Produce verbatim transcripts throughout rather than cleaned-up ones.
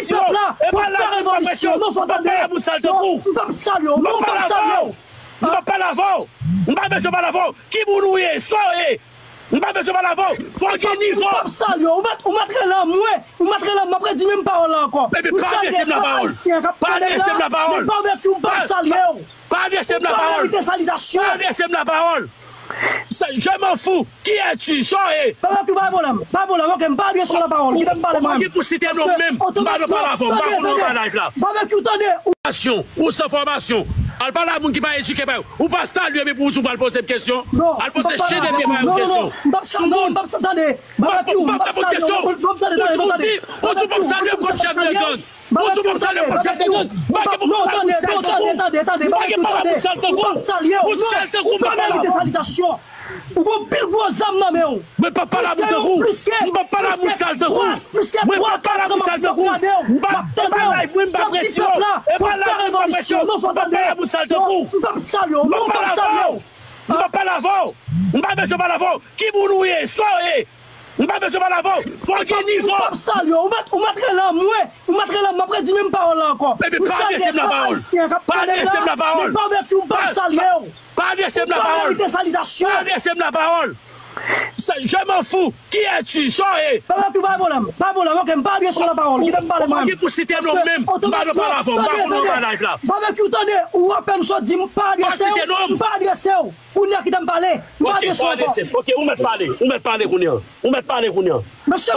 ti pèp la pou fè revolisyon. Non, fò tande. Non, m p ap salye w. Non, m p ap salye w. M p ap pale avè w. M pa bezwen pale avè w. Ki moun ou ye? Sa w ye? M pa bezwen pale avè w. Fò w gen nivo. M p ap salye w. Ou mèt, ou mèt rele mwen. Ou mèt rele m. M ap redi menm pawòl la ankò. M salye pèp ayisyen k ap tande m la. Men Babekyou, m p ap salye w. Pa adrese m lapawòl. Ou pa merite salitasyon. Pa adrese m lapawòl. Sa, je m'en fous. Qui es-tu? Sa w ye? Babekyou, pa pwoblèm. Pa pwoblèm. Ok, m pa adrese w lapawòl. Kite m pale mwen menm. Ou pa gen pou site non m menm. M pa nan pale avè w. M pa konn nan bagay la. Babekyou, tande. Fòmasyon. Ou san fòmasyon. Al pale a moun ki pa edike, pa yo. Ou pa salye m epi w di w pral poze m kesyon. Al poze chen de pye pa yo kesyon. Soumoun. M p ap sa-, tande. Babekyou, m p ap salye w. Non, tande, tande, tande. Ou di w p ap salye m kòm chèf de gang. Ou di w p ap salye m kòm chèf de gang. M pa gen pou pale moun sal tankou w. M pa gen pou pale moun sal tankou w. Moun sal tankou w, m p ap pale avè w. Ou gon pil gwo zam nan men w. Mwen p ap pale a moun tankou w. M p ap pale a moun sal tankou w. Mwen p ap pale a moun sal tankou w. M pa, e pa live mwen m p ap retire w. E pa live mwen m p ap retire w. M p ap pale a moun sal tankou w. M p ap salye w. M p ap pale avè w. M p ap pale avè w. M pa bezwen pale avè w. Ki moun ou ye? Sa w ye? M pa bezwen pale avè w. Fò w gen nivo. M p ap salye w. Ou mèt, ou mèt rele mwen. Ou mèt rele m. M ap redi menm pawòl la ankò. M salye pèp ayisyen k ap tande m la. Men Babekyou, m p ap salye w. Pa adrese m lapawòl. Ou pa merite salitasyon. Pa adrese m lapawòl. Sa, je m'en fous. Qui es-tu? Sa w ye? Babekyou, pa pwoblèm. Pa pwoblèm. Ok, m pa adrese w lapawòl. Kite m pale mwen menm. Ou pa gen pou site non m menm. M pa nan pale avè w. M pa konn nan bagay la. Babekyou, tande. Ou apèn sot di m pa adrese w. M pa adrese w. Kounye a kite m pale. M pa adrese w ankò. Ok, ou mèt pale. Ou mèt pale kounye a. Ou mèt pale kounye a. Mesye,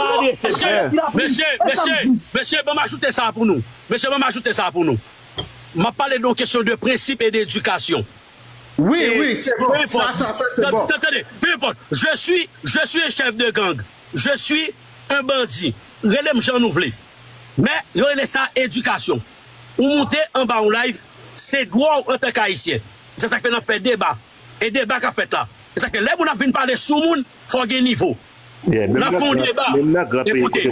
mesye, mesye, mesye, ban m ajoute sa pou nou. Mesye, ban m ajoute sa pou nou. M ap pale de yon kesyon de prensip e d'edikasyon. Wi, wi, se bon. Sa, sa, sa, se bon. Tande, peu importe. Je suis, je suis un chef de gang. Je suis un bandit. Rele m jan nou vle. Men, yo rele sa edikasyon. Ou moute anba yon live, se dwa w antanke Ayisyen. Se sa k fè n ap fè deba. E deba k ap fèt la. Se sa k fè lè moun ap vin pale sou moun, fò w gen nivo. N ap fè yon deba. Ekoute,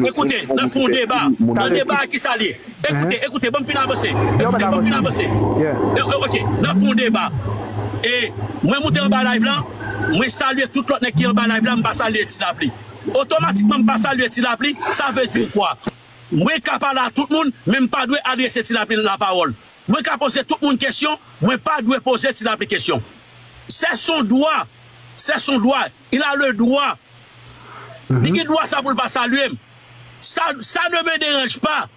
ekoute, n ap fè yon deba. Nan deba a ki sa l ye? Ekoute, ekoute, ban m fin avanse. Ekoute, ban m fin avanse. E, e, ok, n ap fè yon deba. E mwen moute anba live lan, mwen salye tout lòt nèg ki anba live la, m pa salye Ti Lapli. Otomatikman, m pa salye Ti Lapli, sa vle di kwa? Mwen ka pale a tout moun, men m pa dwe adrese Ti Lapli lapawòl. Mwen ka poze tout moun kesyon, mwen pa dwe poze Ti Lapli kesyon. C'est son droit. C'est son droit. Il a le droit. Li gen dwa sa pou l pa salye m. Ça, ça ne me dérange pas.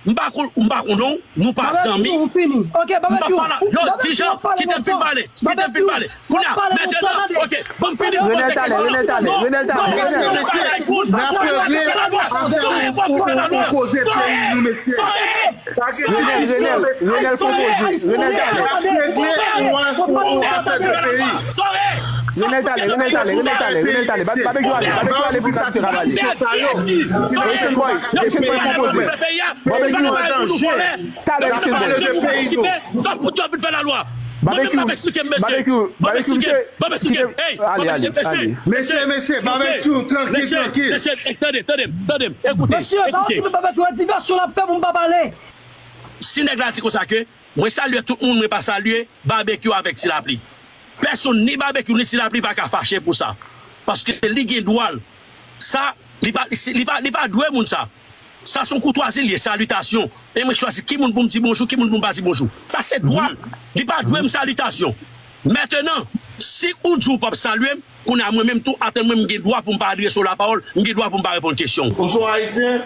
M pa kon, m pa konn ou, nou pa zanmi. Babekyou, ou fini. Ok, Babekyou. Yo, Dijan, kite m fin pale. Kite m fin pale. Kounye a, mentnan, ok, ban m fini poze kesyon. Renel, tande, Renel, tande, Renel, tande. Mesye, mesye, n ap regle afè ou, ou, ou, ou koze peyi nou, mesye. Pa gen diskisyon, mesye. Renel, Renel, fon poze. Renel, tande. N ap regle ou, ou, ou afè de peyi. Renel, tande, Renel, tande, Renel, tande, Renel, tande. Babekyou ale, Babekyou ale pou sa misye ka pale. Jason Boy, Jason Boy, fon poze. Babekyou, talè, Jason Boy. Sa fout yo ap vin fè lalwa. Mwen menm m ap eksplike m, mesye. Babekyou, Babekyou, misye. Ban m eksplike. Ey, ale, ale, ale. Mesye, mesye, Babekyou, trankil, trankil. Mesye, tande, tande, tande m, ekoute. Mesye, pa okipe Babekyou, e divèsyon l ap fè pou m pa pale. Si nèg la di konsa ke, mwen salye tout moun, mwen pa salye Babekyou avèk Ti Lapli. Pèsonn, ni Babekyou, ni Ti Lapli pa ka fache pou sa. Paske li gen dwa l. Sa, li pa, li pa, li pa dwe moun sa. Sa se yon koutwazi l ye, salitasyon. E mwen chwazi ki moun pou m di bonjou, ki moun pou m pa di bonjou. Sa se dwa l. Li pa dwe m salitasyon. Mentnan, si ou di w p ap salye m, kounye a mwen menm tou, atann mwen, m gen dwa pou m pa adrese w lapawòl, m gen dwa pou m pa reponn kesyon w. Ou se yon Ayisyen?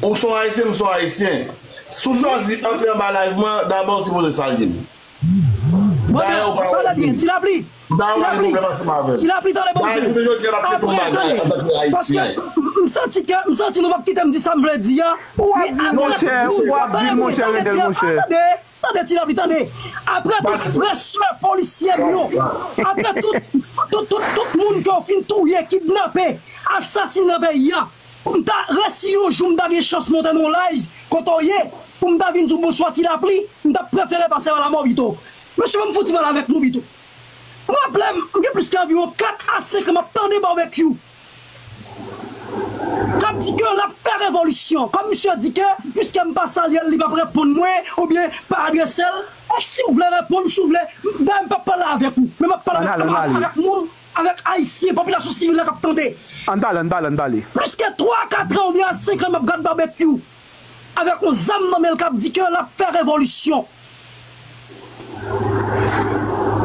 Ou se yon Ayisyen, m se yon Ayisyen. Si w chwazi antre anba live mwen, dabò w sipoze salye m. Dayè, ou pa wè byen. Ti Lapli, Ti Lapli, Ti Lapli, tande, bon Dye. Apre, tande, paske m, m santi ke, m santi nou p ap kite m di sa m vle di a. Ou ap di, monchè, ou ap di, monchè, Renel, monchè. Tande, tande, Ti Lapli, tande. Apre tout fresè polisye m yo, apre tout, tout, tout, tout moun ke w fin touye, kidnape, asasinen nan peyi a, pou m ta resi yon jou m ta gen chans monte nan yon live kote w ye, pou m ta vin di w bonswa Ti Lapli, m ta prefere pase pa lamò pito. Mesye, ban m fouti pale avèk nou pito. M raple m, m gen plis ke anviwon kat a senk an m ap tande Babekyou k ap di ke l ap fè revolisyon. Kòm misye di ke, piske m pa salye l, li p ap reponn mwen, oubyen pa adrese l. E si w vle reponn, si w vle, dayè m p ap pale avèk ou, men m ap pale avèk, avèk moun avèk Ayisyen, popilasyon sivil la k ap tande. Ann pale, ann pale, ann pale. Plis ke twa, kat an oubyen a senk an m ap gad Babekyou avèk yon zam nan men l k ap di ke l ap fè revolisyon.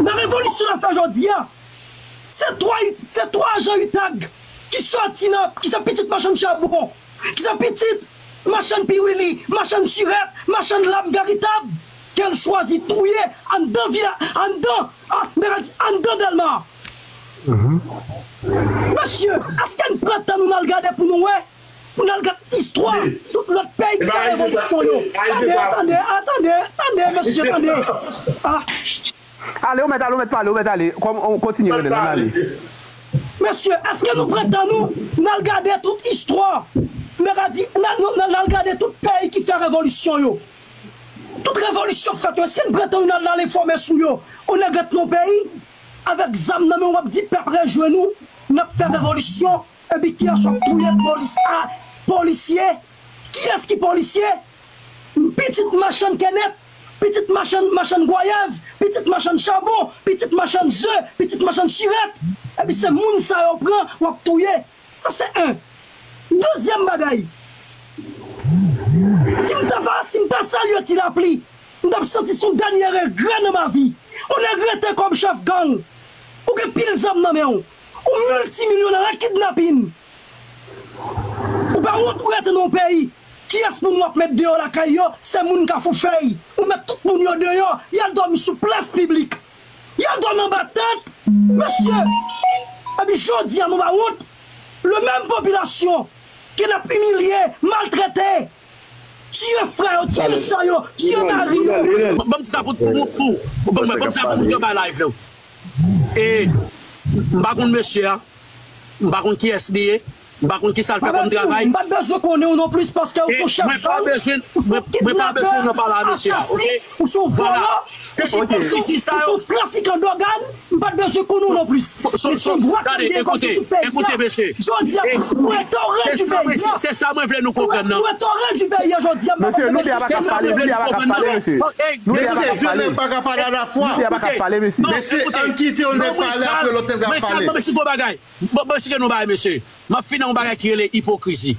Nan revolisyon l ap fè jodi a, se twa, se twa ajan UTAG ki sòti nan, ki se pitit machann chabon, ki se pitit machann piwili, machann sirèt, machann lam veritab, ke l chwazi touye anndan vila, anndan, ah, m ta ka di anndan Dèlma. Mesye, èske n pran tan nou n al gade pou nou wè? Pou n al gad istwa tout lòt peyi ki fè revolisyon yo. Tande, tande, tande, tande, mesye, tande. Ah. Ale, ou mèt ale, ou mèt pale, ou mèt ale. Kòm, on kontinye, Renel, ann ale. Mesye, èske nou pran tan nou, n al gade tout istwa, m ta ka di, n al, n al, n al gade tout peyi ki fè revolisyon yo. Tout revolisyon fèt yo, èske n pran tan nou, n al, n al enfòme sou yo? Ou nèg ret nan peyi, avèk zam nan men w, w ap di pèp rejwenn ou, n ap fè revolisyon. Epi kiyès w ap touye polis a, polisye? Kiyès ki polisye? Pitit machann kenèp, pitit machann, machann gwayav, pitit machann chabon, pitit machann ze, pitit machann sirèt. Epi se moun sa yo pran, w ap touye. Sa se en. Dezyèm bagay, si m ta pa, si m ta salye Ti Lapli, m t ap santi se yon dènye regrè nan ma vi. Ou nèg rete kòm chèf gang. Ou gen pil zam nan men w. Ou miltimilyonè nan kidnapin. Ou pa wont ou rete nan yon peyi. Kiyès moun w ap met deyò lakay yo? Se moun Kafou Fèy. Ou met tout moun yo deyò. Y al dòmi sou plas piblik. Y al dòmi anba tant. Mesye. Epi jodi a nou pa wont. Le menm popilasyon ke n ap imilye, maltrete. Tiye frè yo, tiye sè yo, tiye mari yo. Ban m di sa pou, pou, pou, pou, ban m, ban m di sa pou moun ki anba live yo. E, m pa konn mesye a, m pa konn kiyès li ye, m pa konn kisa l fè kòm travay. M pa t bezwen konnen w non plis paske ou se yon chèf gang, ou se yon kidnapè, ou se yon asasen, ou se yon vòlò, ou se yon kochon, ou se yon trafikan dògàn. M pa t bezwen konnen w non plis. Mesye, dwa k ap gen kòm pitit peyi a. Jodi a, ou ret an rèd du peyi a. Se sa mwen vle nou konprann nan. Ou ret an rèd du peyi a jodi a. Mesye, nou de a pa ka pale, nou de a pa ka pale, mesye. Nou de a pa ka pale. Mesye, de nèg pa ka pale alafwa. Nou de a pa ka pale, mesye. Mesye, ann kite yon nèg pale, apre lòt nèg ap pale. Mwen ka ban mesye gwo bagay. Ban, ban mesye nou bagay, mesye. M ap fini yon bagay ki rele ipokrizi.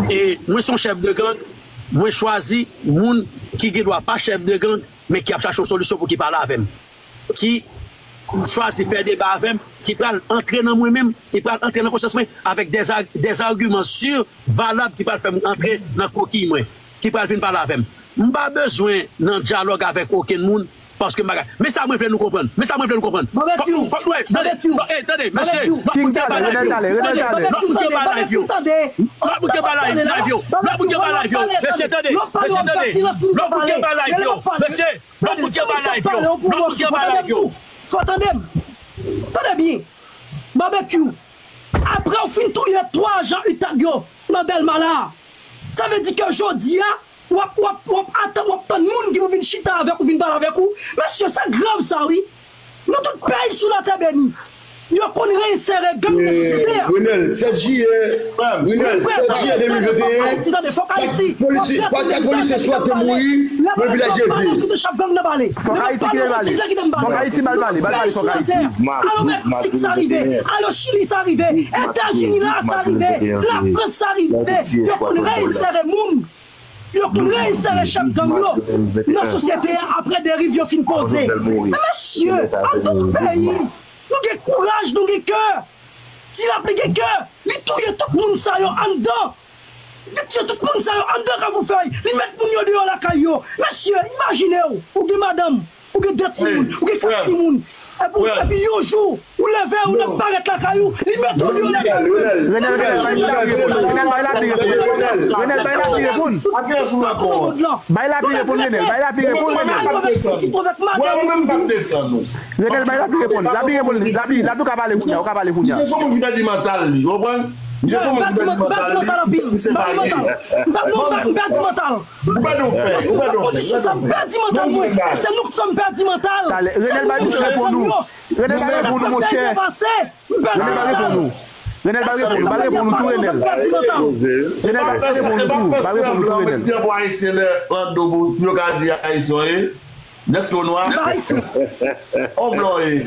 E mwen se yon chèf de gang, mwen chwazi moun ki gen dwa pa chèf de gang, men ki ap chache yon solisyon pou ki pale avè m. Ki chwazi fè deba avè m, ki pral antre nan mwen menm, ki pral antre nan konsyans mwen avèk dè, dè agiman si, valab ki pral fè m antre nan kokiy mwen, ki pral vin pale avè m. M pa bezwen nan dyalòg avèk okenn moun, paske m pa ka. Men sa mwen vle nou konprann. Men sa mwen vle nou konprann. Fòk nou, fòk nou, tande, fòk, eh, tande, mesye, lòt moun ki anba live yo, tande, lòt moun ki anba live yo, lòt moun ki anba live yo, lòt moun ki anba live yo, mesye, tande, mesye, tande, lòt moun ki anba live yo, mesye, lòt moun ki anba live yo, lòt moun ki anba live yo. Fò tande m. Tande byen. Babekyou, apre w fin touye twa ajan UTAG yo nan Dèlma la a, sa vle di ke jodi a, w ap, w ap, w ap atann, w ap tann moun ki pou vin chita avèk ou, vin pale avèk ou. Mesye, sa grav sa, wi. Nou tout peyi sou latè beni. Yo konn reinsere gang nan sosyete a. Renel, sèt jiyè, Renel, sèt jiyè de mil venteyen, kat polisye, kat polisye swa te mouri nan vilaj Jezi. Fòk Ayiti kite l pale. Fòk Ayiti ba l pale, ba l pale, fòk Ayiti. Alò Meksik sa rive, alò Chili sa rive, Etazini la sa rive, Lafrans sa rive. Yo konn reinsere moun. Yo konn reinsere chèf gang yo nan sosyete a apre deriv yo fin poze. Men mesye, ann tan yon peyi, nou gen kouraj, nou gen kè. Ti Lapli gen kè, li touye tout moun sa yo anndan. Li touye tout moun sa yo anndan Kafou Fèy. Li met moun yo deyò lakay yo. Mesye, imajine w, ou gen madanm, ou gen de timoun, ou gen kat timoun. Epi, epi yon jou, ou leve, ou nan parèt lakay ou, li met ou deyò lakay ou. Renel, Renel, bay Lapli reponn. Renel, bay Lapli reponn. Renel, bay Lapli reponn. Bay Lapli reponn, Renel. Bay Lapli reponn, Renel. Renel, bay Lapli reponn. Lapli reponn. Lapli, Lapli, ou ka pale kounye a, ou ka pale kounye a. Misye se yon moun ki pèdi mantal li, ou konprann? Misye se yon moun ki pèdi mantal li. Misye pa gen. M pèdi mantal anpil. M pèdi mantal. Ou pa dwe fè, ou pa dwe fè. Kondisyon sa m pèdi mantal mwen. E se nou k fè m pèdi mantal. Renel, bay nou chèf gang yo. Renel, bay reponn nou, monchè. Renel, bay reponn nou. Renel, bay reponn nou. Bay reponn nou tou, Renel. Renel, bay reponn nou tou. Bay reponn nou tou, Renel. Pran bò ayisyen lè, lan do pou yo ka di ayisyen ye. Dèske w nwa? On blan ye.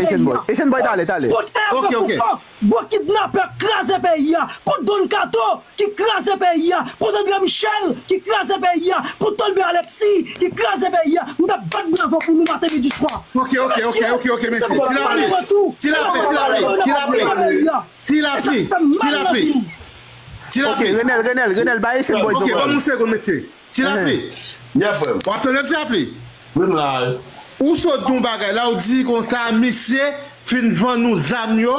Echann Boy. Echann Boy, talè, talè. Kont Hervé Cooper, gwo kidnapè k kraze peyi a. Kont Don Kato ki kraze peyi a. Kont André Michel ki kraze peyi a. Kont Tolbert Alexis ki kraze peyi a. M t ap bat bravo pou nou maten, midi, swa. Ok, ok, ok, ok, ok, mèsi. Ti lapli, ti lapli, ti lapli, ti lapli, ti lapli, ti lapli. Ti lapli. Renel, Renel, Renel, bay Echann Boy. Ok, ban m yon segonn, mesye. Ti lapli. W ap tande m, Ti lapli? Ou sot di yon bagay la, ou di konsa misye fin vann nou zam yo,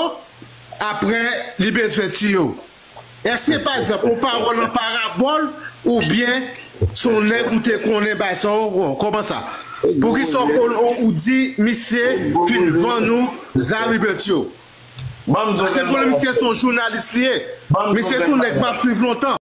apre li bezwen tiye w. Èske pa egzanp yon pawòl an parabòl, oubyen se yon nèg ou te konnen bay sa w? Kòman sa? Poukisa w di misye fin vann nou zam, li bezwen tiye w? Paske pou misye se yon jounalis li ye. Misye se yon nèg m ap swiv lontan.